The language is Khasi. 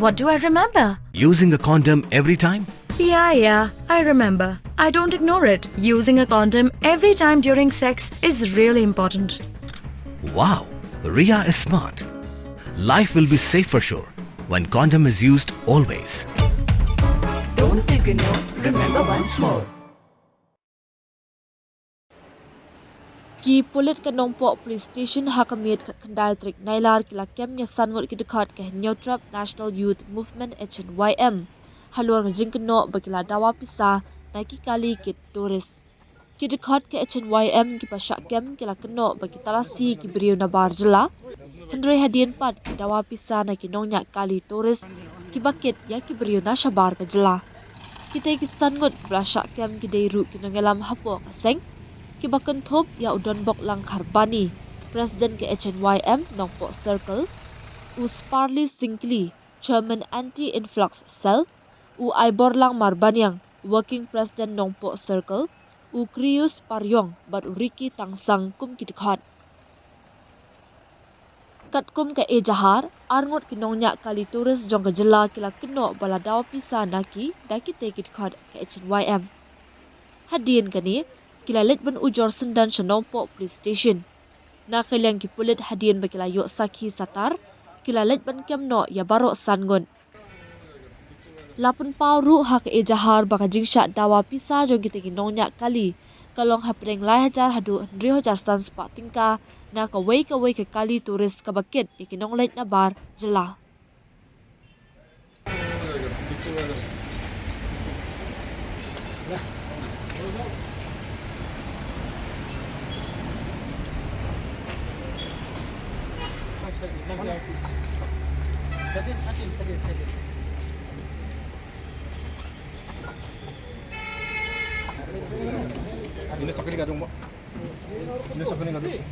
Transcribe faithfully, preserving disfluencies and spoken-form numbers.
What do I remember? Using a condom every time? Yeah, yeah, I remember. I don't ignore it. Using a condom every time during sex is really important. Wow, Ria is smart. Life will be safe for sure when condom is used always. Don't ignore, remember once more. Ki pulit ka Nongpoh Police Station ha ka miet khatkhyndai tarik Nailar ki la kem ïa san ngut ki dkhot ka Hynñiewtrep National Youth Movement, H N Y M, halor ka jingkynnoh ba ki la dawa pisa na ki kali kit tourist. Ki dkhot ka H N Y M kiba shah kem ki la kynnoh ba ki talasi ki briew nabar jylla, hynrei hadien pat ki dawa pisa na ki nongñiah kali tourist kiba kit ïa ki briew na shabar ka jylla. Kitei ki san ngut ba la shah kem ki dei ruh ki nongïalam hapoh ka seng, kiba kynthup ïa u Donbok Langkharbani, President ka H N Y M Nongpoh Circle, u Sparly Syngkli, Chairman Anti-Influx Cell, u Aiborlang Marbaniang, Working President Nongpoh Circle, u Krius Pariong bad u Ricky Tangsang kum ki dkhot. Katkum ka ejahar, arngut ki nongñiah kali tourist jong ka jylla ki la kynnoh ba la dawa pisa na ki da kitei ki dkhot ka H N Y M. Hadien kane, ki la leit ban ujor syndon sha Nongpoh Police Station. Na ka liang ki pulit, hadien ba ki la ïoh sakhi satar, ki la leit ban kem noh ïa baroh san ngut. La pynpaw ruh ha ka ejahar ba ka jingshah dawa pisa jong kitei ki nongñiah kali ka long hapdeng lai hajar haduh hynriew hajar san spah tyngka na kawei kawei ka kali tourist kaba kit ïa ki nongleit nabar jylla. Ini sakali gadung, Mbak. Ini sakali gadung.